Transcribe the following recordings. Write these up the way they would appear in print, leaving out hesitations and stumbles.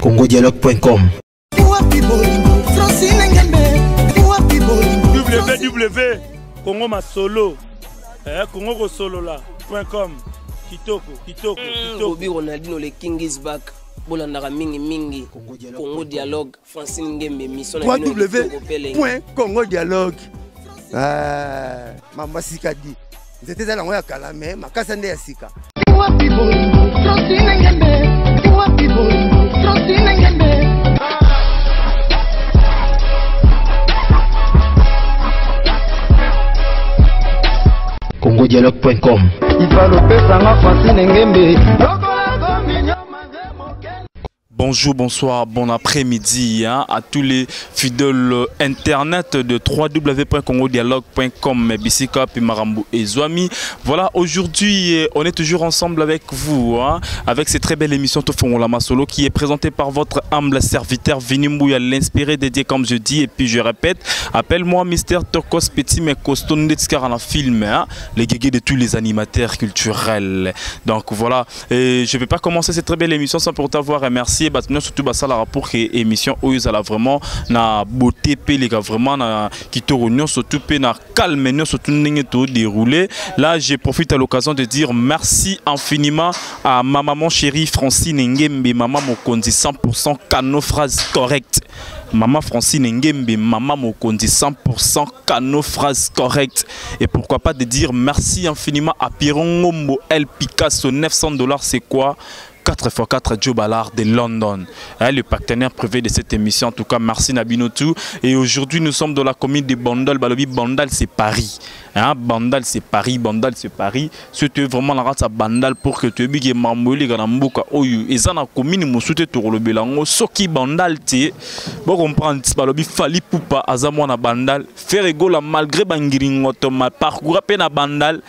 congodialogue.com. Www Congo Masolo eh, Congo kosolola.com. Kitoko, kitoko, kitoko. Bobby Ronaldinho, le King is back. Bolandaka mingi mingi Congo Dialogue, Francine Ngembe, mission na bino ya kitoko pe elengi. www.congodialogue. Mama sika di nzete eza nango ya kala me makasa nde ya sika. Wapi bolingo Francine Ngembe, wapi bolingo Francine Ngembe. congodialogue.com. Ifalopesanga Francine Ngembe. Bonjour, bonsoir, bon après-midi, hein, à tous les fidèles internet de www.congodialogue.com, Bisika Pimarambu et Zouami. Voilà, aujourd'hui, on est toujours ensemble avec vous, hein, avec cette très belle émission Tofongola Masolo qui est présentée par votre humble serviteur Vini Mouya, l'inspiré dédié comme je dis, et puis je répète, appelle-moi Mister Tokos Petit mais costaud Netskar en film, hein, les guégués de tous les animateurs culturels. Donc voilà, et je vais pas commencer cette très belle émission sans pour t'avoir remercié. Bah, nous, surtout, bah, ça, la rapport que émission oyo ezala vraiment na beauté pe les gars, vraiment na kitoko nyonso, surtout pe na calme nyonso, surtout ndenge to déroulé. Là, je profite à l'occasion de dire merci infiniment à ma maman chérie Francine Ngembe, maman Mokonzi 100% cano phrase correcte. Maman Francine Ngembe, maman Mokonzi 100% cano phrase correcte. Et pourquoi pas de dire merci infiniment à Pierre Ngombo El Picasso, 900 $, c'est quoi? 4 x 4 Joe Ballard de London, hein, le partenaire privé de cette émission. En tout cas, merci Nabinotou. Et aujourd'hui, nous sommes dans la commune de Bandal. Balobi, Bandal, c'est Paris. Hein, Bandal, c'est Paris. Bandal, c'est Paris. Si tu es vraiment la race à Bandal pour que tu aies bien Mambouli, Ganamboka, Oyu. Et ça, dans la commune, Moussouté, Torolo Belango, Soki Bandal, tu bon comprendre, Balobi, Fally Ipupa, Azamwana Bandal, Ferre Gola, malgré Bangiringoto, ma parcours à peine à Bandal.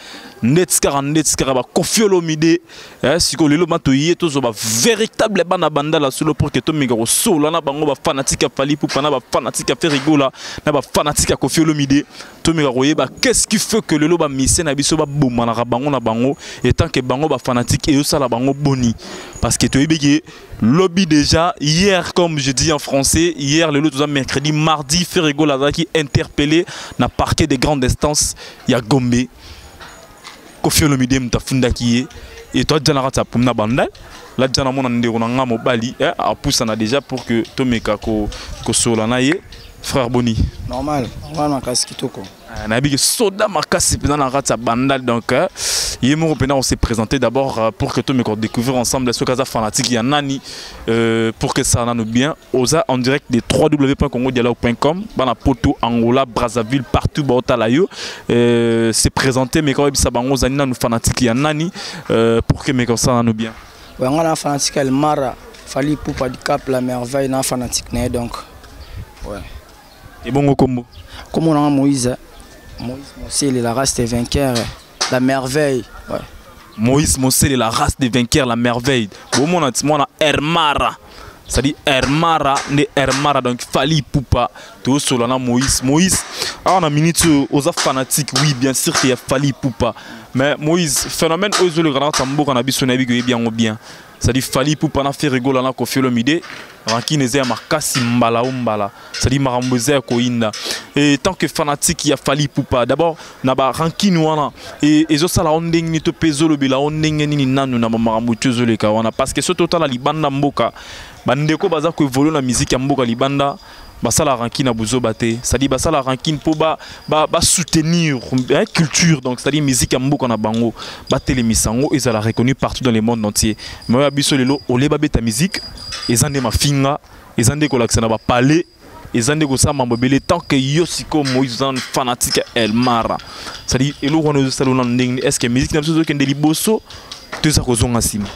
Netskara, Netskara, ba Koffi Olomide, hein, siko lelo bato ye tozo ba véritable bana banda la solo pour que to mega solo na bango ba fanatique ya Fally Ipupa na ba fanatique ya Ferre Gola na ba fanatique ya Koffi Olomide, to mega koyeba qu'est-ce qui fait que lelo ba mise na biso ba boma na bango na bango et tant que bango ba fanatique et osala bango boni parce que to yebiki lobby déjà hier, comme je dis en français, hier le lot mercredi, mardi, Ferre Gola qui interpellé na parquet des grandes instances ya Gombe. Koffi Olomide mutafunda ki ye et toi déjà na rata pumna bandal la déjà na mona ndeko na nga mobali, eh, apusana déjà pour que tomeka ko ko sola na ye frère Boni. Normal, normal makasi kitoko. Ah, na bi soda makasi pena na rata bandal donc, eh, ye moko pena on s'est présenté d'abord pour que tomeka découvrir ensemble ce kaza fanatique ya nani pour que ça nanu bien oza en direct de w w w point congo dialogue point com bana Poto, Angola, Brazzaville, partout baotala yo s'est présenté mais quand même ça bango zani nanu fanatique ya nani pour que mais comme ça nanu bien. Ouais, on a fanatique El Mara, Fally Ipupa du Cap la merveille na fanatique né donc. Ouais. Et bongo combo. Comme on a Moïse, Moïse Mossel, la race des vainqueurs, la merveille. Ouais. Moïse Mossel, la race des vainqueurs, la merveille. Bon, mon moi, Hermara. C'est-à-dire Hermara, né Hermara, donc Fally Ipupa, tout Solana Moïse. Moïse, ah, on a minute aux fanatiques, oui, bien sûr qu'il y a Fally Ipupa. Mais Moïse, phénomène aux le grand tambour, on a vu son avis bien ou bien. C'est-à-dire Fally Ipupa, on a fait rigoler, on a Koffi Olomide, rankine eza makasi mbala o mbala. C'est-à-dire makambo eza ya koyinda. Et tant que fanatique ya Fally Ipupa, d'abord na ba rankine wana et ezosala o ndenge nini to pe ezolobela o ndenge nini nanu na ba makambo to ezoleka wana parce que soki totala libanda mboka, bandeko baza ko évoluer na musique ya mboka libanda, basala rankine na buzoba te. C'est-à-dire basala rankine po ba soutenir, hein, culture, donc c'est-à-dire musique ya mboka na bango, ba telemisa yango, ezala reconnu partout dans le monde entier. Mais oyo ya biso lelo, oleba beta musique, eza nde mafinga, eza nde kolakisa na ba palais, eza nde kosala mambo ebele tant que yo sikoyo Moïse oza fanatique ya El Mara. C'est-à-dire eloko wana ezosala na ndenge nini? Est-ce que musique na biso ezokende liboso to eza kozonga nsima?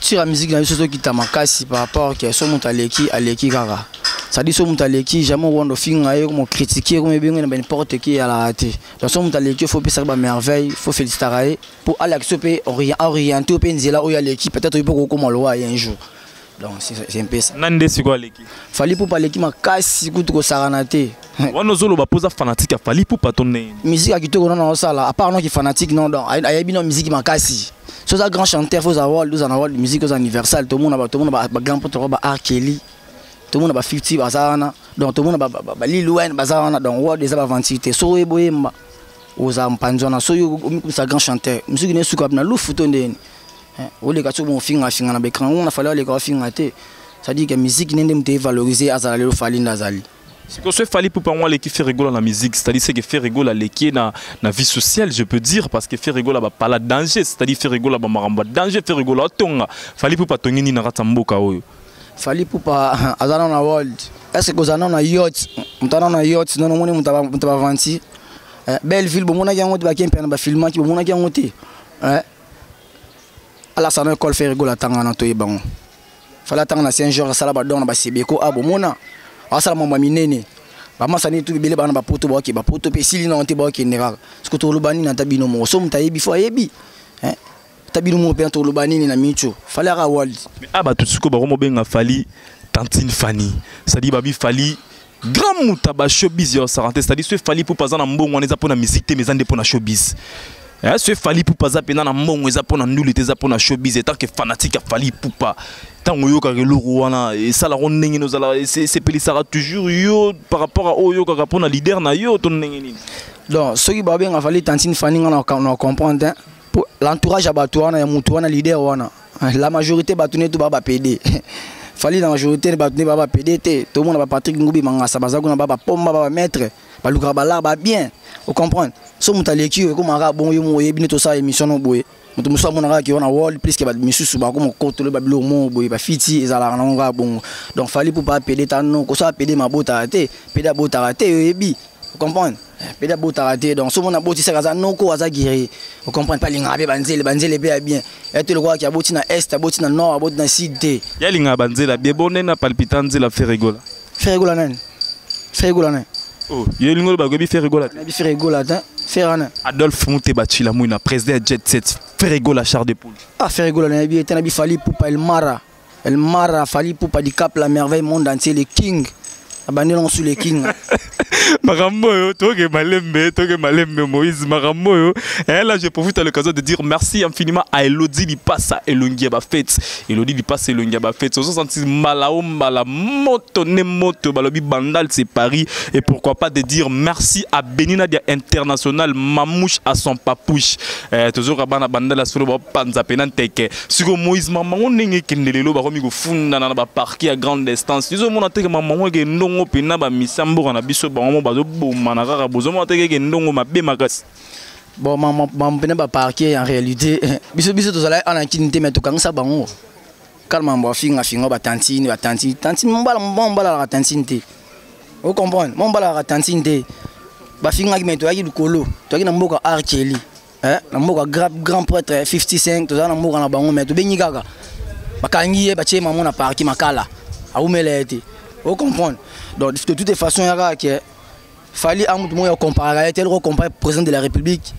Tira musique na biso ezokita makasi par rapport ke so moto aleki, aleki kaka. C'est-à-dire so moto aleki, jamais owanda ofinga ye, komo critiquer, komo ebenge na ba n'importe qui alaka te. Donc so moto aleki, faut opesaka ba merveille, faut félicitaka ye po alakisa mpe orienter mpe nzela oyo aleki, peut-être oyo mpe kokoma lowa ye un jour. Donc c'est un peu ça. Nani nde sikoyo aleki? Fally Ipupa aleki makasi kutu kosakana te. Wana ozoloba mpo oza fanatique ya Fally Ipupa to ndenge nini? Musique ya kitoko nano osala, à part non ki fanatique non, donc ayebi no musique makasi. So oza grand chanteur, faut oza world, oza na world musique, oza universal. Tomona ba grand prêtre, ba R. Kelly, tomona ba 50 baza wana. Donc tomona ba Lil Wayne baza wana. Donc world eza baventure te. So oyeba oyemba, oza mpanzi wana. So yo omikumisa grand chanteur, musique ne suka na lufu to ndeni oleka so mofinga finga na baécran wana. Fally oleka ofinga te, c'est-à-dire que musique nde moto evaloriser azala lelo. Fally nde azali. C'est que ce Fally Ipupa moi qui Ferre Gola la musique, c'est-à-dire c'est que Ferre Gola qui na na vie sociale, je peux dire, parce que Ferre Gola ba pas la danger, c'est-à-dire Ferre Gola ba maramba danger, Ferre Gola tonga. Fally Ipupa tongi ni na kati mboka oyo. Fally Ipupa aza na world. Est ce que kozala na yacht, moto aza na yacht nono, omoni moto bavanti Belleville, bomonaki yango te? Bake mpe na bafilmaki, bomonaki yango te? Alasa na école Ferre Gola atanga wana, toyeba yango. Fally atanga na Saint Georges, asala badon na basebeko a bomona asala mambo ya minene. Bamasani tu ebele bana bapoto, baoke bapoto mpe esili nango te, baokende kaka. Soki toloba nini? Ata bino moko, so moto ayebi, fo ayebi. Ata bino moko mpe, toloba nini na micho? Fally aka world. Mais ah, bato sikoyo bakomobenga Fally tantine Fanny, c'est-à-dire babi Fally grand moto ba showbiz ya osaka te, c'est-à-dire so Fally Ipupa aza na mbongo wana, eza mpona musique te, mais eza nde mpona showbiz. So Fally Ipupa aza mpena na mbongo, eza mpona nduli te, eza mpona showbiz. En tant que fanatique ya Fally Ipupa, ntango oyokaka eloko wana, esalaka ndenge nini? Ozala esepelisaka toujours yo par rapport a oyo oyokaka mpona leader na yo to ndenge nini? Donc soki babenga Fally tantine Fanny, nga na comprendre te. L'entourage ya bato wana, ya motu wana, leader wana, la majorité bato netu baa bapede. Fally na majorité bato nde baa bapede te. Tomona baPatrick Ngubi Mangasa baza kuna, baa bapomba, baa bamaître, balukaka balar babien, ocomprendre? So moto aleki oyo, ekomaka bongo. Yo moko oyebi nde tosala émission no boye, moto mosusu amonaka kaka wana world plus que bato misusu bakoma kotolo babiloko moko boye, bafiti ezalaka nango kaka bongo. Donc Fally Ipupa apede ta no kosala pede mabotaka te, pede abotaka te, oyebi, comprendre? Pede abotaka te. Donc so mona abotisaka, aza noko, aza guerrier, ocomprendre? Mpe alingaka mpe banzele, banzele mpe ya bien ya te, lokolaki aboti na est, aboti na nord, aboti na sud te. Ye alingaka banzela bien bo nde na palpita nzela Ferre Gola. Ferre Gola nani? Ferre Gola nani? Oh, ye elingi oloba koyebi Ferre Gola te? Nayebi Ferre Gola te. Ferre wana? Adolphe Muteba Chilamwina, président ya Jet 7, Ferre Gola char de poule. Ah, Ferre Gola nayebi ye te. Nayebi Fally Ipupa, Elmara, Elmara, Fally Ipupa du Cap, la merveille, monde entier, le king. Abandi nango sur le king. Makambo oyo, toke malembe, toke malembe, Moïse. Makambo oyo. Et là, je profite à l'occasion de dire merci infiniment à Elodie Lipasa, elongi ya bafete. Elodie Lipasa, elongi ya bafete. Ozosanti mbala o mbala, moto ne moto, balobi Bandal c'est Paris. Et pourquoi pas de dire merci à Benina Dia International, Mamouche à son papouche. Toujours bana Bandal solo ba panza pena nteke. Siko Moïse, mamango ndenge kende lelo, bakomi kofunda na ba parquet ya grande instance. Tozomona te ke mamango eke ndongo pena bamisa mboka na biso, bango bazobomana kaka. Bozomona te keke ndongo mabe makasi? Bon, mama mpena baparquet, en réalité biso tozalaki ana kini te, mais tokangisa bango kala mambo afingafinga batantine, batantine, tantine. Mobala, mobala alaka tantine te, ocomprendre? Mobala alaka tantine te. Bafingaki, mais toyaki likolo, toyaki na mboka Arkeli, na mboka grand prêtre 55, tozala na mboka na bango, mais tobengi kaka, bakangi ye, batie mamo na parquet Makala, awumela ye te, ocomprendre? Donc de toute façon, yaka ke Fally a mutu moko ya comparaka ye te. Eloko compare président de la République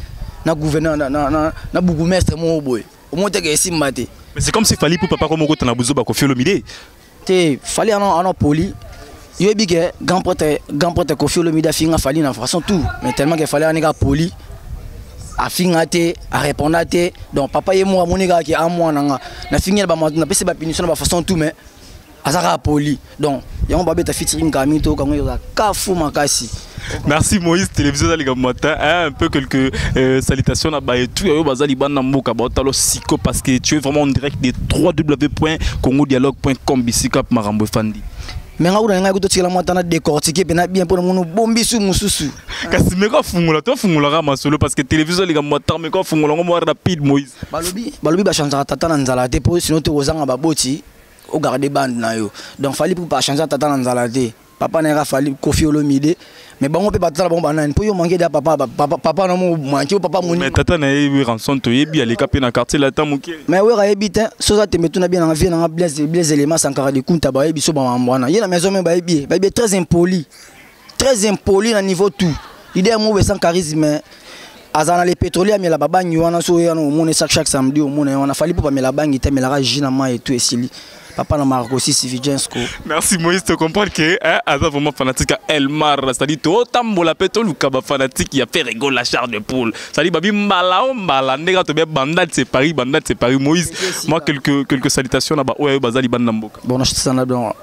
na gouverneur na bourgmestre moko boye, omoi teke esimba te. Mais c'est comme si Fally Ipupa papa moko tana buzo ba Koffi Olomide. Te, Fally ana poli. Yoyebi ke grand prêtre Koffi Olomide afinga Fally na façon tout, mais tellement ke Fally anika poli, afinga te, arépondra te. Donc papa ye moko amoni kaka ke amwana nga nafingi na napesi bapunition na bafaçon tout, mais aza kaka poli. Donc yango babeta featuring kami to kango eza kafu makasi. Merci Moïse, télévision Zaliga matin, hein, un peu quelques salutations là-bas et tout. Yo bazali bana mboka ba talo siko, parce que tu es vraiment en direct de www.congodialogue.com, bisika marambo fandi. Me nga kuna ngai kutotikela mwa tana décortiquer mpena bien mpona mono bombisu mosusu. Kasi meko fungola, to fungola ka masolo, parce que télévision Liga matin, meko fungola ngo mwa rapide, Moïse. Balobi bachangeaka tata na nzala te, mpo sinon te kozanga baboti ogarde bande na yo. Donc Fally mpo bachange tata na nzala te, papa na ye ka Fally, Koffi Olomide. Mais bango mpe batala bango banani mpo yo manke da papa, papa, papa na mo manke papa moni. Mais tata na ye Werrason, toyebi aleka mpe na quartier latin moke. Mais Wera ayebi te. So oza tembe, tuna bien nanga vie nanga Blaise Elema Sankara de Kunta, bayebi so bamambo wana. Ye na maison me bayebi ye, bayebi ye très impoli, très impoli na niveau tout. Leader moko sans charisme. Azala na le pétrolier, amela babangi wana. So oyo wana omona chaque samedi, omona ye wana. Fally mpo bamela bangi te, amelaka jus na mai etu esili. Papa na Marco Sisi Vigensco. Merci Moïse, tu comprends que hein, aza vraiment fanatique à Elmar, c'est-à-dire to tambola pe to luka ba fanatique ya Ferre Gola la chair de poule. C'est-à-dire babi mbala o mbala ndega to be bandal c'est Paris, bandal c'est Paris. Moïse, moi quelques salutations là-bas oyo bazali banda mboka. Bon, je te donc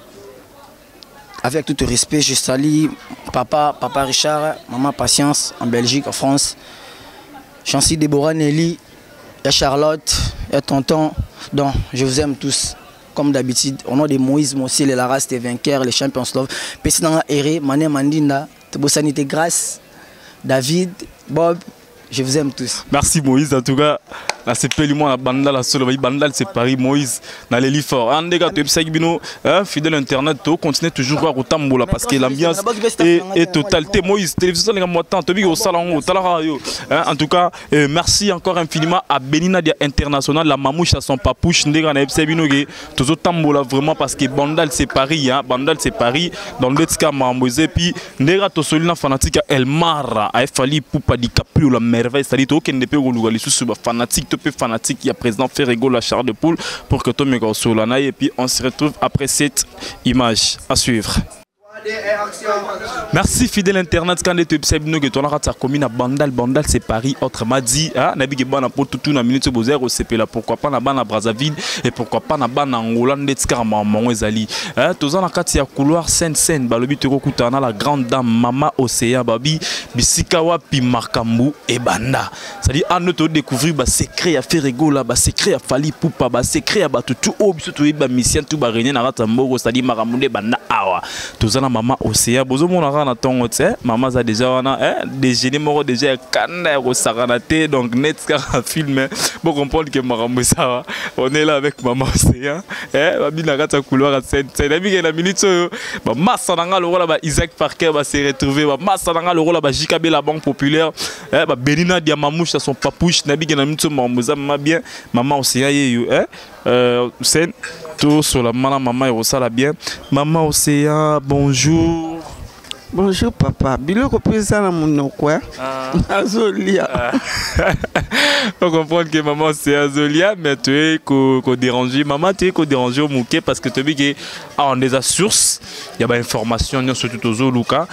avec tout respect, je salue papa, papa Richard, maman Patience en Belgique, en France. Chancy Déborah Nelly, et Charlotte, et tonton. Donc, je vous aime tous. Comme d'habitude, au nom de Moïse Mossi, la race des vainqueurs, les champions love. Pessinanga Eré, Mané Mandinda, Tebosanité Grâce, David, Bob, je vous aime tous. Merci Moïse, en tout cas, la CPL, moi, la bande, la solo, la bande, c'est Paris, Moïse, dans les lits forts. En dégâts, tu sais, Bino, hein, fidèle internet, tu continues toujours à Rotambola parce que l'ambiance est totale. Moïse, télévision, les gars, moi, tant, tu au salon, hein, en tout cas, merci encore infiniment à Benina International, la mamouche à son papouche, ndega, na FC Bino, toujours tambola vraiment parce que Bandal, c'est Paris, hein, Bandal, c'est Paris, dans le cas, Mamouze, et puis, ndega, to solina fanatique à Elmar, à Fally Ipupa DiCaprio, la merveille, c'est-à-dire, tu ne peux pas lisusu ba fanatique, tu peux fanatique, il y a président Ferre Gola, la chair de poule, pour que Tommy Solana, et puis on se retrouve après cette image à suivre. Merci fidèle internet, quand tu es bino que ton rata commune à Bandal, Bandal c'est Paris, autrement dit, hein, nabi ke bana po tout na minute bozer au CP là, pourquoi pas na bana Brazzaville et pourquoi pas na bana Angola ndetika maman ezali. Hein, toza na kati ya couloir Seine-Seine, balobi toko kutana la grande dame Mama Océan babi bisika wapi makambu e banda. C'est-à-dire à nous découvrir ba secret ya Ferre Gola, ba secret ya Fally Ipupa, ba secret ya batu tout o biso to ba mission tout ba réunion na rata mboko, c'est-à-dire makambu nde banda awa. Toza na Mama Océan, bozo mona kaka na tongo tse, mama za déjà wana, hein, déjeuner moko déjà ya kanda ya kosakana te, donc net kaka film, hein. Bon comprendre que makambo eza, on est là avec Mama Océan, hein, babi na kati ya couloir ya Seine-Seine. Nayebi ke na minute oyo, ba massa na nga lokola ba Isaac Parker ba se retrouver, ba massa na nga lokola ba JKB la Banque Populaire, hein, ba Benina Diamamouche à son papouche, nayebi ke na minute oyo makambo eza mama bien, Mama Océan ye yo, hein. Sen, tout sur la maman, maman et Rosala bien. Maman Océan, bonjour. Bonjour papa. Biloko pesa na monoko, hein? Ah. Azolia. Ah. Faut comprendre que maman c'est Azolia, mais tu es ko déranger. Maman, tu es ko déranger au mouquet parce que tu dis que, ah, on est à source. Il y a ba information surtout aux Luka.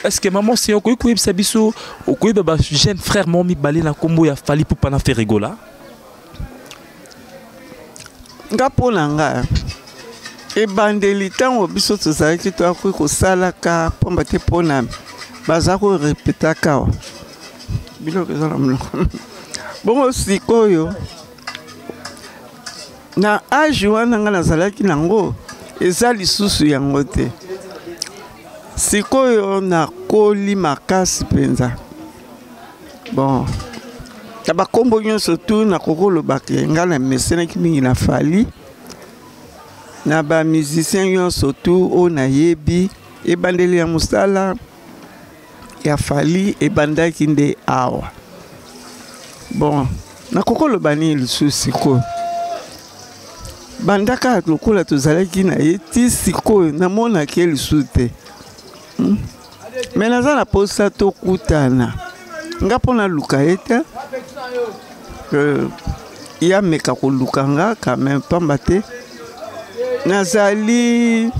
Est-ce que maman c'est ko ko sabiso, ko ba jeune frère mon mi balé na kombo ya Fally Ipupa na Ferre Gola? Nga mpo na nga ebandeli ntango biso tozalaki toyakoki kosalaka pamba te mpo na baza korepetaka awa biloko eza na monoko. Bongo sikoyo na age wana nga nazalaki nango eza lisusu yango te. Sikoyo nakoli makasi mpenza. Bon, na bakombo nyonso tu nakokolobaka nga na mesenaki mingi na Fally, na ba musicien nyonso tu oyo nayebi. Ebandeli ya mosala ya Fally ebandaki nde awa. Bon, nakokoloba nini lisusu sikoyo? Bandaka lokola tozalaki na ye ti sikoyo namonaki ye lisusu te. Mais naza na posa tokutana. Nga mpo naluka ye te. Ya meka koluka nga quand même pamba te. Nazali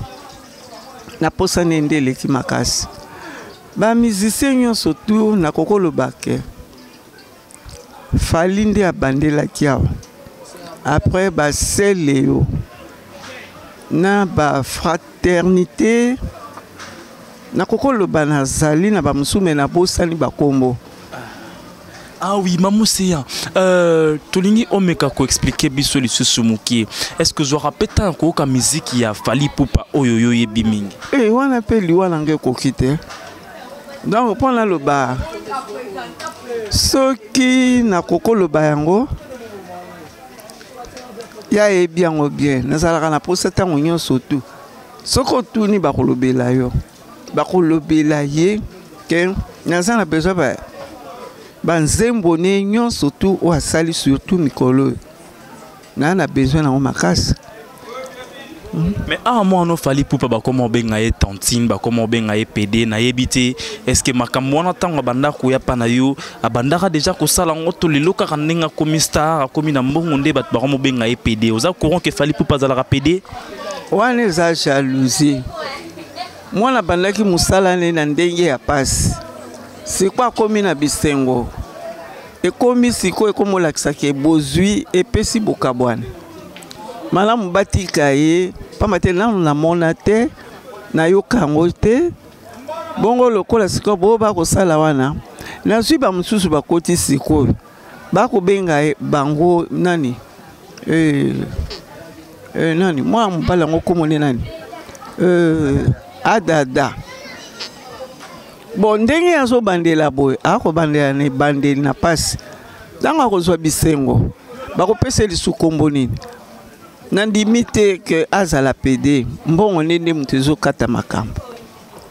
na posa ne nde eleki makasi. Ba musicien nyonso tu nakokoloba ke Fally nde abandelaki awa. Après ba Celeo na ba fraternité nakokoloba nazali na ba mosusu me nabosani bakombo. Ah oui, Maman Océan, tolingi omeka ko expliquer biso lisusu mokie. Est-ce que zora peta ko ka musique ya Fally Ipupa oyo yo yebi mingi? Eh wana pe liwa na nge koki te. Donc mpo naloba soki nakokoloba yango ya yebi yango bien, nazalaka na posa ntango nyonso tu. Soki otuni bakolobela yo, bakolobela ye ke naza na besoin ba nzembo ne nyonso tu oyo asali surtout mikolo oyo. Naza na besoin nango makasi. Mais awa mwana Fally Ipupa, bakoma obenga ye tantine, bakoma obenga ye PD. Nayebi te, est ce que makambo wana, ntango abanda koya pa na yo, abandaka déjà kosala yango, to lelo kaka ndenge akomi star, akomi na mbongo, nde bato bakoma obenga ye PD? Oza courant ke Fally Ipupa azalaka PD? Wana eza jalousie. Mwana abandaki mosala ne na ndenge ya pasi, sikoyo akomi na bisengo, ekomi sikoyo ekomi olakisaka bozwi epesi bokabwana. Malamu batika ye, pamba te nanu namona te, nayoka yango te. Bongo lokola sikoyo bo bakosala wana, nazwi bamosusu bakoti sikoyo, bakobenga ye bango nani, nani, mwana mobali yango komone nani, adada. Bon, ndenge azobandela boye, akobandela na ebandeli na pasi. Ntango akozwa bisengo, bakopesa lisu kombo nini? Nandimi te ke azala PD. Mbongo nde nde moto ezokata makambo,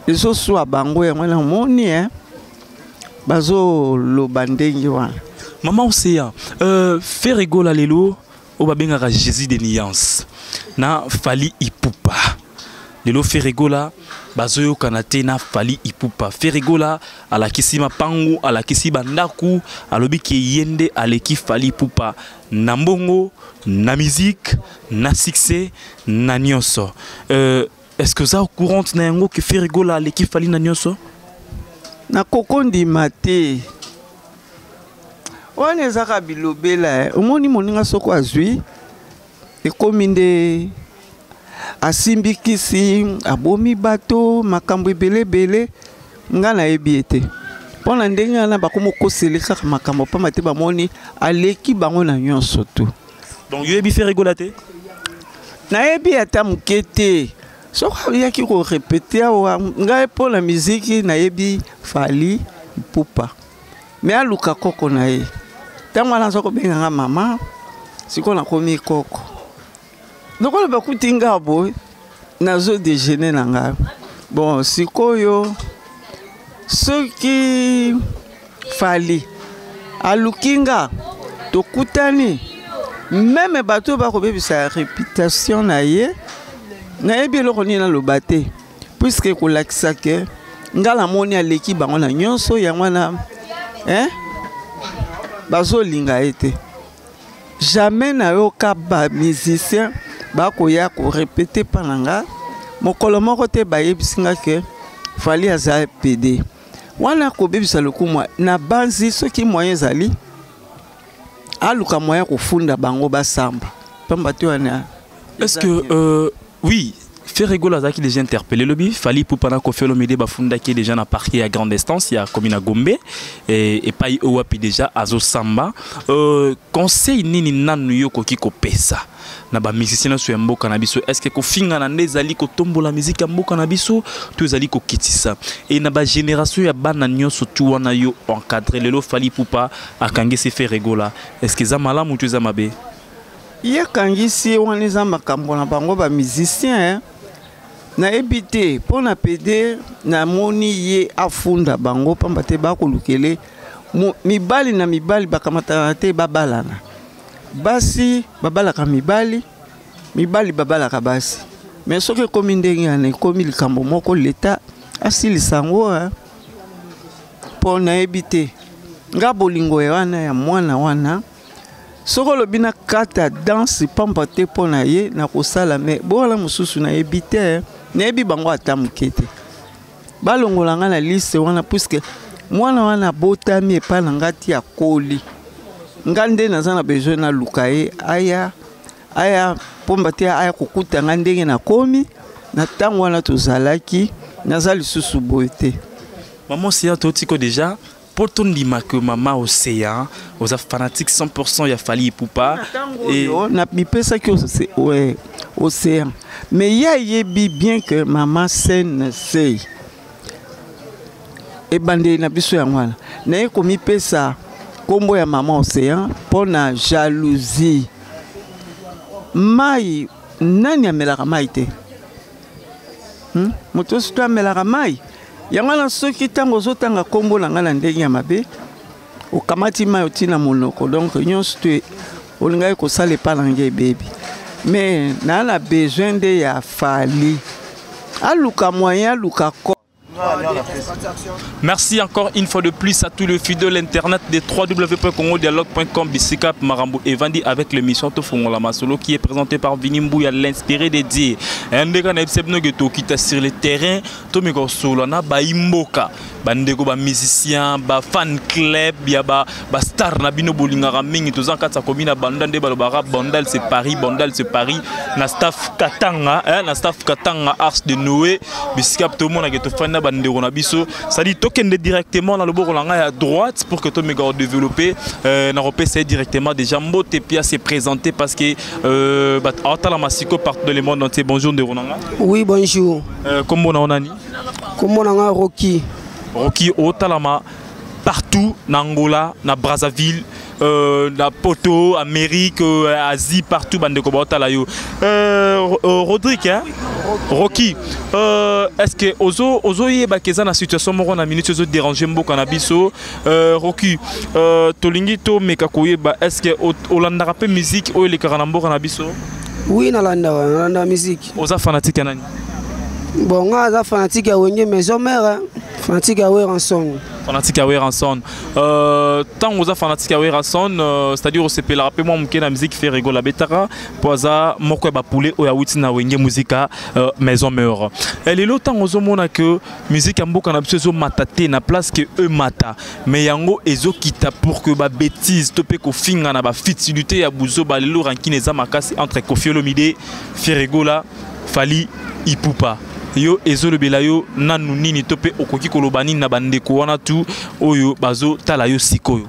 ezoswa bango. Yango namoni bazoloba ndenge wana. Mama Océan, Ferre Gola lelo oyo babengaka Jésus de nuance na Fally Ipupa, lelo Ferre Gola bazoyokana te na Fally Ipupa. Ferre Gola alakisi mapangu, alakisi bandako, alobi ke ye nde aleki Fally Ipupa na mbongo, na musique, na succès, na nyonso. Est-ce que oza courant na yango ke Ferre Gola aleki Fally na nyonso? Nakokondima te. Wana ezaka bilobela. Omoni, moninga soko azwi, ekomi nde asimbi kisi, abomi bato, makambo ebele ebele. Nga nayebi ye te. Mpo na ndenge wana bakomi okosele kaka makambo, pamba te bamoni aleki bango na nyonso tu. Donc yoyebi Ferre Gola te? Nayebi ata moke te. Soki ayaki korépéter awa, ngai mpo na miziki nayebi Fally Ipupa. Me aluka koko na ye. Ntango wana aza kobenga nga mama, sikoyo nakomi koko. Lokola bakuti nga boye, nazo déjeuner na ngai. Bon, sikoyo soki Fally aluki nga, tokutani, même bato oyo bakobebisa réputation na ye, nayebi eloko nini naloba te, puisque kolakisa ke nga namoni aleki bango na nyonso. Yango wana, hein? Bazolinga ye te. Jamais nayoka bamusicien bakoya korépéter mpa na nga mokolo moko te bayebisi nga ke Fally aza PD. Wana kobebisa lokumu na banzi. Soki moyen ezali, aluka moyen kofunda bango, basamba, pamba te wana. Est-ce que oui, Ferre Gola azalaki déjà interpellé lobi. Fally Ipupa na Koffi Olomide bafundaki déjà na parquet ya grande instance ya commune ya Gombe, epai oyo wapi déjà azosamba. Conseil nini nanu yo koki kopesa na bamusicien nyonso ya mboka na biso? Est ce que kofingana nde ezali kotombola miziki ya mboka na biso to ezali kokitisa? E na bagénération ya bana nyonso tu wana yo encadré, lelo Fally Ipupa akangisi Ferre Gola, est ce que eza malamu to eza mabe? Ye akangisi wana, eza makambo na bango bamusicien. Nayebi te. Mpo na PD, namoni ye afunda bango, pamba te bakolukele mibali na mibali bakamatana te, babalana. Basi babalaka mibali, mibali babalaka basi. Mais soki ekomi ndenge wana, ekomi likambo moko leta asilisa yango. Mpo nayebi te, nga bolingo ya wana ya mwana wana, soki olobi na kata danse pamba te mpo na ye nakosala. Me bowana mosusu nayebi te, nayebi bango ata moke te. Balongola nga na liste wana, puisque mwana wana abotami epai na nga ti akoli. Nga nde naza na besoin naluka ye aya, aya pomba te, aya kokuta nga ndenge nakomi na ntango wana tozalaki. Naza lisusu boye te. Mama Océan, totiko déjà mpo tondima ke mama Océan oza fanatique 100% ya Fally Ipupa. Oyo mipesaki Océan, mais ye ayebi bien que mama CNC ebandeli na biso yango wana. Naye komipesa nkombo ya mama Océan mpo na jalousie. Mai, nani amelaka mai te? Moto nyonso to amelaka mai. Yango wana, soki ntango ozotanga nkombo na ngai na ndenge ya mabe, okamati mai otina monoko. Donc nyonso to olingaki kosala epa na ngai ebebi. Mais naa na besoin nde ya Fally aluka moyen, aluka. Merci encore une fois de plus à tous les fidèles internet de www.congodialogue.com, Bisika Marambo Evandi avec l'émission Tofongola Masolo qui est présentée par Vini Mbouya, l'inspiré dédié. Ndeka na ebsebno que tokita sur le terrain, tomiko solo na ba imboka, ba ndeko ba musicien, ba fan club, ya ba star na bino bolingaka mingi tozan kati commune na banda nde balobaka Bandal c'est Paris, Bandal c'est Paris, na staff Katanga, hein, na staff Katanga Arche de Noé, bisika tomona ke tofanda ba ndeko na biso, c'est-à-dire tokende directement na loboko na ngai à droite pour que tomeka développer na repesa directement déjà mbote pia se présenter parce que bat atala masiko partout dans le monde entier. Bonjour ndeko na nga. Oui, bonjour. Kombo na onani? Kombo na nga Rocky. Rocky otalama partout na Angola, na Brazzaville, na Poto, Amérique, Asie, partout bandeko ba otala yo. Rodrigue, hein? Rocky, est-ce que ozo yeba keza na situation moko na minute ozo déranger mboka na biso? Rocky, tolingi to meka koyeba, est-ce que olandaka pe musique oyo elekaka na mboka na biso? Oui, nalanda musique. Oza fanatique ya nani? Bon, nga aza fanatique ya Wenge Maison Mère, hein. Fanatique ya Werrason. Fanatique ya Werrason. Tant oza fanatique ya Werrason, c'est-à-dire osepelaka pe mwa moke na musique Ferre Gola betaka, po aza moko ya bapule oyo awuti na Wenge Musica, Maison Mère. Et lelo tant ozomona que musique ya mboka na biso ezomata te na place que eux mata, mais yango ezokita pour que ba bêtise to pe kofinga na ba futilité ya buzo ba lelo rankine eza makasi entre Koffi Olomide, Ferre Gola, Fally Ipupa. Yo ezolobela yo nanu nini to pe okoki koloba nini na bandeko wana tu oyo bazo tala yo sikoyo?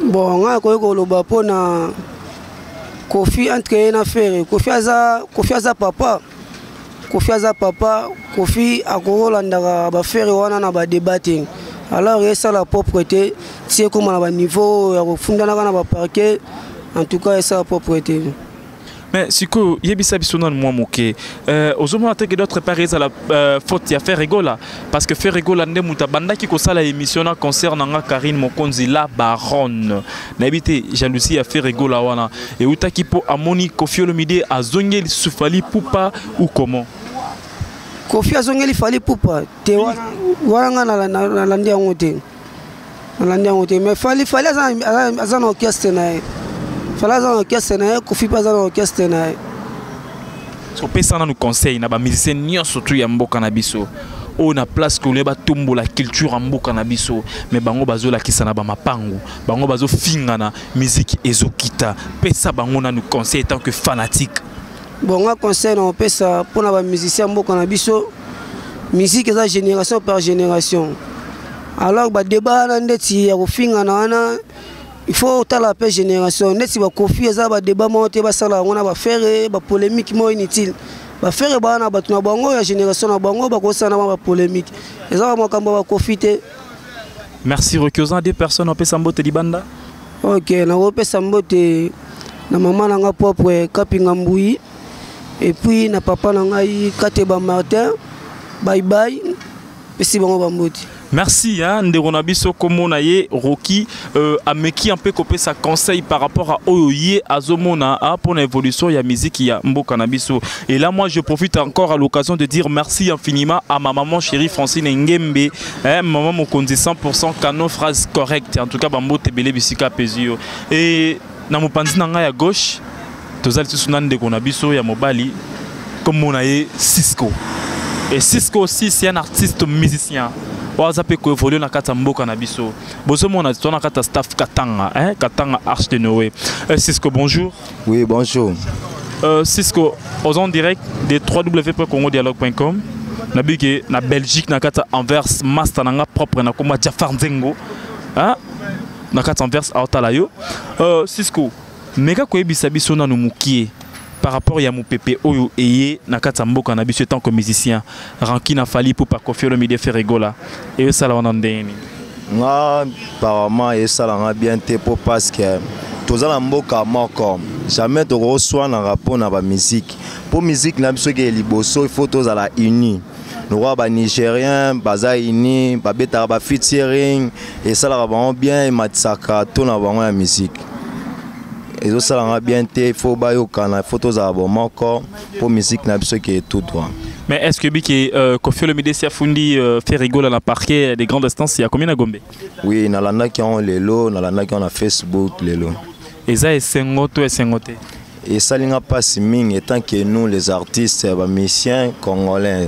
Bon, nga koki koloba mpona Koffi entre ye na Ferre. Koffi aza papa. Koffi aza papa. Koffi akolandaka ba Ferre wana na ba débat te. Alors esala propre te, tie koma na ba niveau ya kofundanaka na ba parquet. En tout cas esala propre te. Mais sikoyo yebisa biso nanu mwa moke, ozomona te que d'autre part ezala faute ya Ferre Gola, parce que Ferre Gola nde moto abandaki kosala émission na concert na nga Karine Mokonzi la baronne. Nayebi te jalousie ya Ferre Gola wana eutaki mpo amoni Koffi Olomide azongeli lisusu Fally Ipupa ou comment? Koffi azongeli Fally Ipupa te, wana nga nalandi yango te. Nalandi yango te, mais Fally aza na orchestre na ye. Fally aza na orchestre na ye, Koffi mpe aza na orchestre na ye. Opesa nanu conseil na bamusicien nyonso tu ya mboka na biso oyo na place kolia batombola culture ya mboka na biso, mais bango bazolakisa na bamapangu, bango bazofingana, musique ezokita. Pesa bango nanu conseil tant que fanatique. Bon, nga conseil na opesa mpona bamusicien ya mboka na biso, musique eza génération par génération. Alors ba débat wana ndeti ya kofingana wana, il faut otala mpe génération ndeti ba Koffi eza ba débat moko te basala yango na ba Ferre, ba polémique moko inutile. Ba Ferre baa na bato na bango ya génération na bango bakosala na ba polémique, eza ba makambo ya ba Koffi te. Merci Rocky. Oza deux personnes opesa mbote libanda? Ok, nakopesa mbote na mama na nga propre Kapinga Mbui, et puis na papa na ngai Kateba Martin. Bye bye, pesi bango bambote. Merci, hein, ndeko na biso komona ye Rocky, ameki un peu kopesa conseil par rapport à oyo ye azomona a pour l'évolution ya musique ya mboka na biso. Et là moi je profite encore à l'occasion de dire merci infiniment à ma maman chérie Francine Ngembe, hein, maman mokonzi 100% canon, phrase correcte. En tout cas bambote belé bisika pesio. Et na mopanzi na ngai ya gauche tozali lisusu na ndeko na biso ya mobali komona ye Cisco. Et Cisco aussi c'est un artiste musicien. Oyo aza pe koévoluer na kati ya mboka na biso. Bozomona to na kati ya staff Katanga, hein, Katanga Arche de Noé. Cisco, bonjour. Oui, bonjour. Cisco, aux en direct de w w w point congo dialogue point com. Na biki na Belgique na kati ya Anvers, master nanga propre na komba Jafar Nzengo. Hein? Na kati ya Anvers aotala yo. Cisco, meka koyebisa biso nanu mokie par rapport ya mopepe oyo eye na kati ya mboka na biso tant que musicien, rancune Fally Ipupa Koffi Olomide Ferre Gola eyosala wana ndenge nini? Nga apparemment esalanga bien te po parce que toza na mboka moko, jamais tokoswanaka mpona bamusike, mpo musique na biso eke liboso, il faut tozala uni. Lokola banigérien baza uni, babetaka ba featuring, esalaka bango bien, ematisaka to na bango ya musique. Ezosalanga bien te, faut bayokana, faut tozala bomoko mpo musique na biso ekeye tout droit. Mais est ce que biki Koffi Olomide si afundi Ferre Gola na parquet des grandes instances ya combien na Gombe? Oui, nalandaki yango lelo, nalandaki yango na Facebook lelo. Eza esengo to esengo te? Esali nga mpasi mingi etant que nous les artistes, bamusiciens congolais,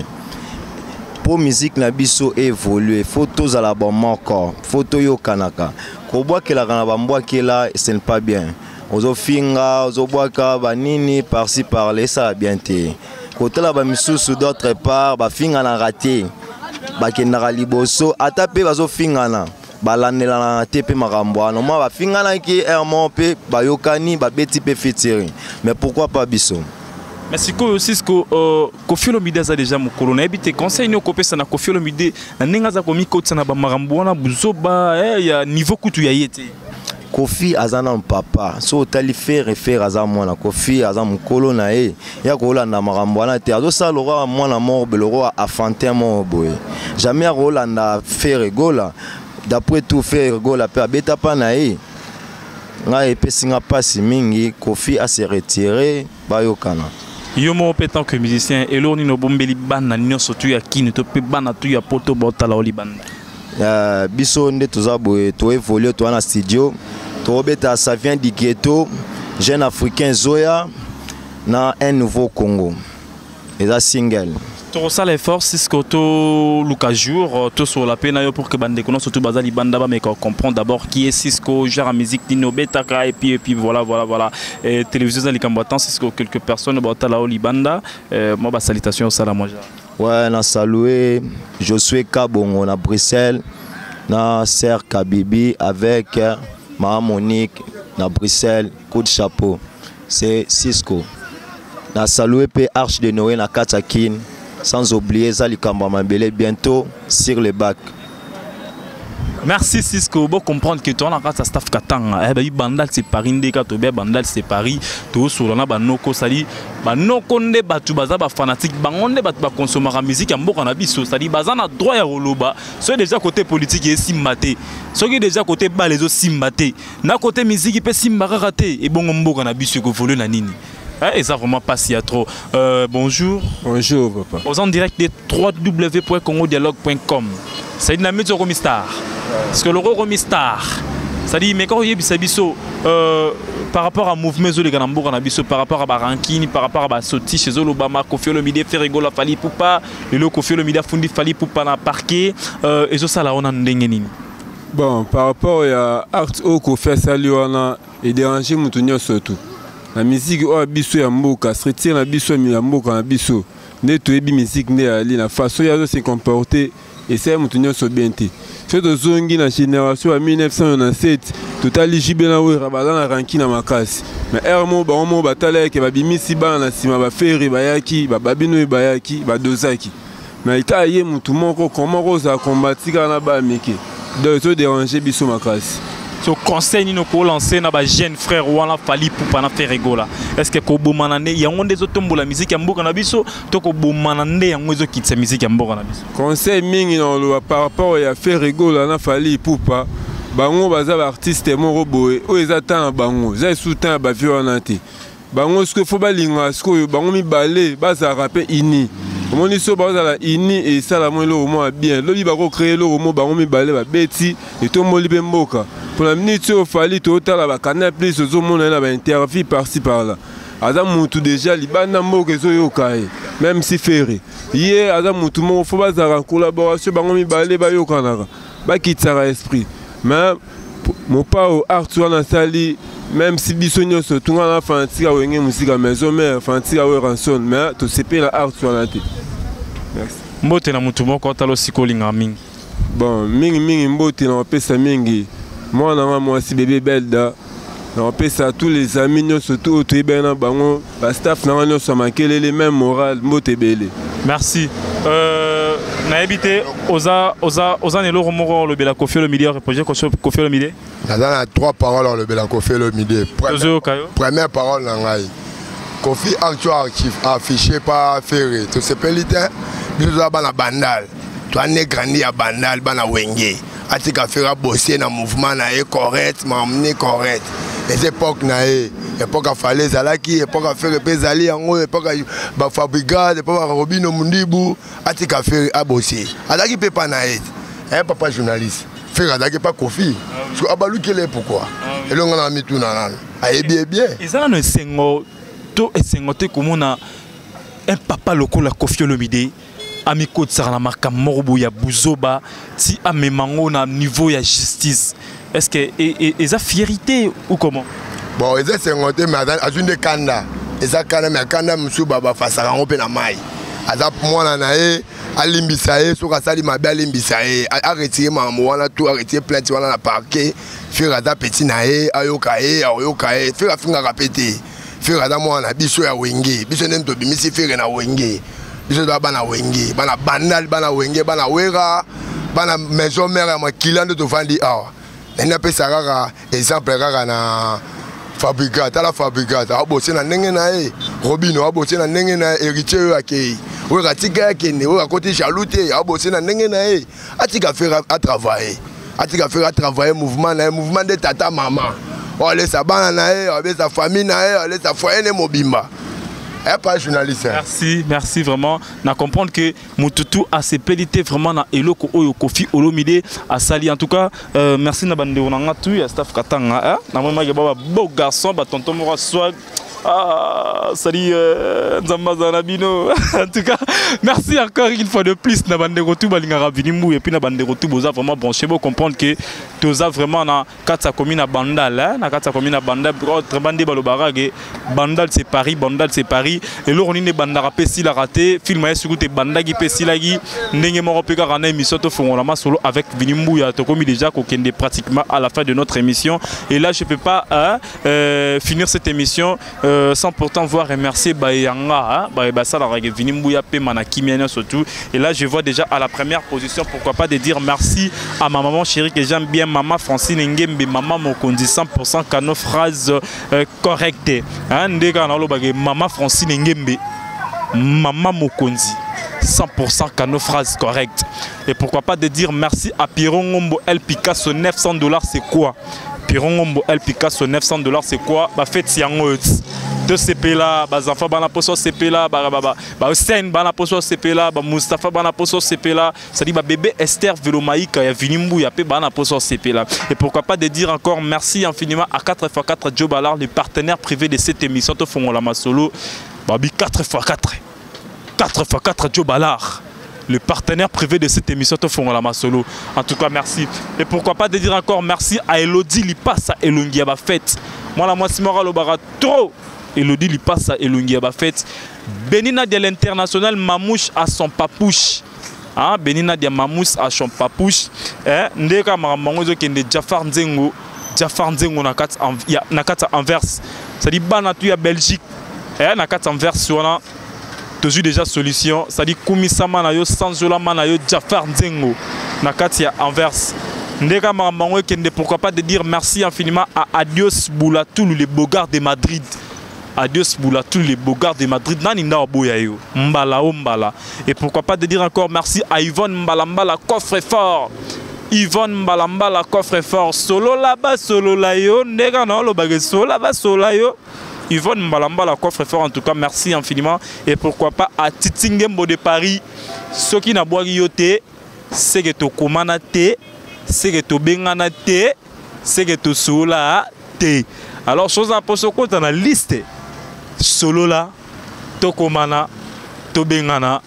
mpo musique na biso évolue, faut tozala bomoko, faut toyokanaka. Kobwakelaka na bambwakela, ce n'est pas bien. Ozofinga, ozobwaka banini par-ci par-là, esala bien te. Kotala bamisusu d'autre part bafinganaka te, bakendaka liboso, ata mpe bazofingana, balandelanaka te. Mpe makambo wana, mwa bafinganaki aire moko mpe bayokani, babeti mpe featuring, mais pourquoi pas biso? Mais sikoyo Cisco, Koffi Olomide aza déjà mokolo, nayebi te conseil nini okopesa na Koffi Olomide na ndenge aza komikotisa na bamakambo wana buzoba ya niveau kutu ya ye te. Koffi aza nanu papa. So otali Ferre, Ferre aza mwana, Koffi aza mokolo na ye. Ya kolanda makambo wana te. Azosala lokola mwana moko boye, lokola enfantin moko boye. Jamais akolanda Ferre Gola. D'après tout, Ferre Gola mpe abeta mpa na ye. Ngai epesi nga mpasi mingi. Koffi ase retire, bayokana. Yo moko mpe tant que musicien, eloko nini obombeli bana nyonso tu ya kini to mpe bana tu ya poto baotala o libanda? Biso nde toza boye, toévolue, toza na studio, tobeta Ça vient du ghetto, Jeune africain zoya na Un nouveau Congo, eza single. Tokosala effort, Cisco, toluka jour tosola mpe na yo pour que bandeko nyonso tu baza libanda bameka comprendre d'abord qui est Cisco, genre ya musique nini obetaka, et puis voilà. Et télévision eza likambo ya temps. Cisco, quelques personnes baotala o libanda, mwa basalutation osala mwa genre. Ouais, na salué Josué Kabongo na Bruxelles, na Ser Kabibi avec Mama Monique na Bruxelles, coup de chapeau. C'est Cisco. Na salué pe Arche de Noé na Katakin, sans oublier Zali Kamba Mabele, bientôt sur le bac. Merci Cisco, bon comprendre que toi na kati staff Katanga, eh ben Bandal c'est Paris ndeka to be Bandal c'est Paris, to solo na banoko sali, banoko nde batu baza ba fanatique, bango nde batu ba consommer musique ya mboka na biso, sali baza na droit ya koloba, so déjà côté politique e simba te. Soki déjà côté bal ezo simba te, na côté musique pe simba kaka te, e bongo mboka na biso ko voler na nini? Eh, et ça vraiment pas si y a trop. Bonjour. Bonjour papa. Aux en direct de www.congodialogue.com. C'est une amie de star. Parce que le Romi star. C'est-à-dire, mais quand il y a biso par rapport à mouvement ezoleka na mboka na biso, par rapport à barankine, par rapport à basotiche ezolobama, Koffi Olomide, Ferre Gola, Fally Ipupa, lelo Koffi Olomide afundi Fally Ipupa na parquet, ezosala wana ndenge nini? Bon, par rapport ya acte oyo Koffi asali wana, edérange moto nyonso tu na musique oyo biso ya mboka, structure na biso ya mboka na biso nde toyebi musique nde yali na façon ye azo se comporter, esali moto nyonso bien te. So tozongi na génération ya 1997, totali JB na Wera baza na ranki na makasi, mais heure moko bango moko batala yeke babimisi bana na nsima, baFerre bayaki, bababino oyo bayaki badozaki, mais kaka ye motu moko koma kozala kombati kaka na bana mike, donc ezodérange biso makasi. So conseil nini okolancer na bajeune frère wana, Fally Ipupa na Ferre Gola? Est ce que kobomana nde yango nde ezotombola musique ya mboka na biso, to kobomana nde yango ezokitisa musique ya mboka na biso? Conseil mingi na koloba par rapport ya Ferre Gola na Fally Ipupa, bango baza baartiste moko boye oyo eza temps na bango, eza esu temps ya bavie wana te. Bango sikoyo faut balingaka, sikoyo bango mibale bazalaka mpe uni. Omoni, so bazala uni, esala mwa eloko mwa bien. Lobi bakocréer eloko mo bango mibale babeti, etomboli mpe mboka. Mpona miniti oyo Fally totala baCanal Plus, ozomona ye na bainterview par-ci par-là, aza mutu déjà libanda mboka ezoyoka ye. Même si Ferre ye aza mutu moko, faut bazalaka collaboration, bango mibale bayokanaka, bakitisaka esprit. Mais mopao art wana asali, même si biso nyonso tunga na fanatique ya Wenge Musica Maison Mère, fanatique ya Werrason, mais tosepela art wana te. Merci. Mbote na motu moko otala osika olingaka mingi. Bon, mingimingi mbote na kopesa mingi mwana nga mwasi bebe Belda, na kopesa tous les amis nyonso tu oyo toyebani na bango, bastaff na nga nyonso ya makelele, même moral, mbote ebele. Merci. Nayebi te oza na eloko moko olobela Koffi Olomide, reproche Koffi Olomide? Naza na trois paroles olobela Koffi Olomide. Tozoyoka yo. Première parole na ngai, Koffi acte affiché pa Ferre, tosepeli te. Biso toza bana Bandal, toane grandi ya Bandal, bana Wenge. Atika Ferre abose na mouvement na ye correct, makambo ni correct. Eza époque na ye, époque ya Fally ezalaki, époque ya Ferre mpe ezali yango, époque ya bafabrigade, époque ya Robino Mundibu. Atika Ferre abose, azalaki mpe pa na ye te, papa journaliste. Ferre azalaki pa Kofi, parce que abalukele pourquoi elongo na mituna nano ayebi ye bien. Eza nano esengo to esengo te komona un papa lokola Kofi Olomide amikotisaka na makambo moko boye ya buzoba ti amema yango na niveau ya justice. Est ce que eza fierité ou comment? Bon, eza esengo te, mais azwi nde kanda, eza kanda, mais kanda mosusu bafasaka yango mpe na mai. Aza mwana na ye, alimbisa ye soki asali mabe, alimbisa ye, aretire makambo wana to aretire plainte wana na parquet. Ferre aza petit na ye, ayoka ye, akoyoka ye. Ferre afingaka mpe te. Ferre aza mwana na biso ya Wenge, biso nde tobimisi Ferre na Wenge. Biso toza bana Wenge, bana Bandal, bana Wenge, bana Wera, bana maison mère ya makila nde tovandi awa. Nani napesa kaka exemple kaka na Fabricat, tala Fabricat abose na ndenge na ye, Robino abose na ndenge na ye, Héritier oyo akei oyo atika akende, oyo akoti jaloux te, abose na ndenge na ye. Atika Ferre atravaille, atika Ferre atravaille mouvement na ye, mouvement nde tata mama oyo alesa bana na ye, alesa famille na ye, alesa foyer ne mobimba. Eh, pas journaliste. Merci, merci vraiment. Na comprendre que Mututu a sepeli te vraiment na eloko oyo Kofi Olomide a sali. En tout cas, merci na bande on a tout ya staff Katanga, hein. Na moi ma ba beau garçon ba tonton mora swag. Ah, salut Nzamba Zanabino. En tout cas, merci encore une fois de plus na bande tout balinga Ravini Mou et puis na bande tout boza vraiment branché pour comprendre que toza vraiment na kati commune à Bandal, hein, na kati commune à Bandal, autre bande balobara que Bandal c'est Paris, Bandal c'est Paris. Et là on est bandara pesi la raté, film ya suku te bandaki pesi la gi ndenge moko pe kaka na émission to fongola masolo avec Vini Mbuya to komi déjà ko kende pratiquement à la fin de notre émission. Et là je peux pas, hein, finir cette émission sans pourtant voir remercier Bayanga, hein, Baye Basala Rage Vini Mbuya pe mana kimia surtout. Et là je vois déjà à la première position, pourquoi pas de dire merci à ma maman chérie que j'aime bien, maman Francine Ngembe, maman Mokondi 100% cano phrase correcte, hein, ndeka na lobage maman Francine Ngembe, maman Mokondi 100% cano phrase correcte. Et pourquoi pas de dire merci à Piron Ngombo El Picasso 900 $, c'est quoi? Piron Ngombo El Picasso 900 $, c'est quoi? Ba fête yango de CP là, ba enfants ba na poso CP là, ba ba ba ba Hussein ba na poso CP là, ba Mustafa ba na poso CP là, ça dit ba bébé Esther Velomaïka ya Vini Mbuya pe ba na poso CP là. Et pourquoi pas de dire encore merci infiniment à quatre fois quatre Joe Ballard, le partenaire privé de cette émission to fongola masolo. Babi quatre fois quatre. Quatre fois quatre Joe Ballard, le partenaire privé de cette émission to fongola masolo. En tout cas merci. Et pourquoi pas de dire encore merci à Elodie Lipasa Elongi ya ba fête. Moi la moi Simora Lobara trop. Elodie Lipasa Elongi ya ba fête. Benina de l'international Mamouche à son papouche. Hein, Benina de Mamouche à son papouche. Hein, ndeka mamango zo kende Jafar Nzengo, Jafar Nzengo na kat en, ya, na kat Anvers. Ça dit bana tu ya Belgique. Hein, na kat Anvers wana. Toujours déjà solution, ça dit kumisama na yo sanzola na yo Jafar Nzengo na kati ya Anvers. Ndeka mamango kende, pourquoi pas de dire merci infiniment à Adios Boulatoul le Bogart de Madrid. Adios Boulatoul le Bogart de Madrid nani nda boya yo mbala o mbala. Et pourquoi pas de dire encore merci à Yvonne Mbalambala coffre fort. Yvonne Mbalambala coffre fort solo là-bas solo la yo ndeka na lo bagé solo là-bas solo la yo. Yvonne Mbalambala coffre fort, en tout cas merci infiniment. Et pourquoi pas à Titi Ngembo de Paris. Ceux qui n'a boire yoté, c'est que to komana te, c'est que to bengana te, c'est que to sola te. Alors chose à poso kota na liste solo là, to komana, to bengana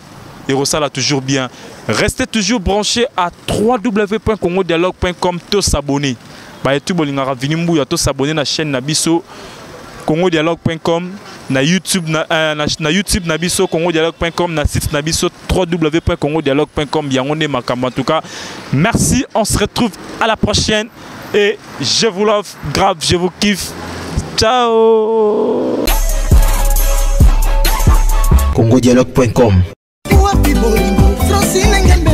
et resala toujours bien. Restez toujours branchés à w w w point congo dialogue point com, to s'abonner. Ba YouTube bolingaka Vini Mbuya, to s'abonner na chaîne na biso congo dialogue point com, na YouTube, na na, na YouTube na biso congo dialogue point com, na site na biso w w w point congo dialogue point com. Yango nde makambo. En tout cas, merci, on se retrouve à la prochaine et je vous love grave, je vous kiffe. Ciao. Congo dialogue point com. Wapi bolingo, Francine Ngembe,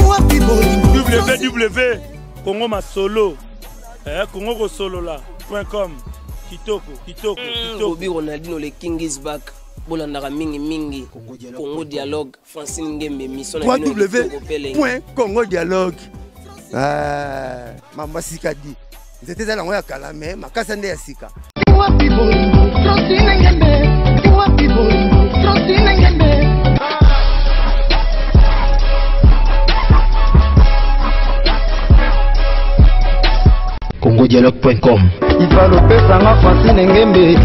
wapi bolingo, W W Congo Masolo, Congo Kosolola point com. Kitoko, kitoko, kitoko. Bobby Ronaldinho, le King is back. Bolandaka mingi mingi. Congo Dialogue, Francine Ngembe, mission na bino W kitoko pele. point Congo Dialogue. Mama Sikadi. Nzete eza nango ya kala mais makasa nde ya sika. Wapi bolingo Francine Ngembe, wapi bolingo Francine Ngembe. congodialogue.com. Ivalopesanga Francine Ngembe.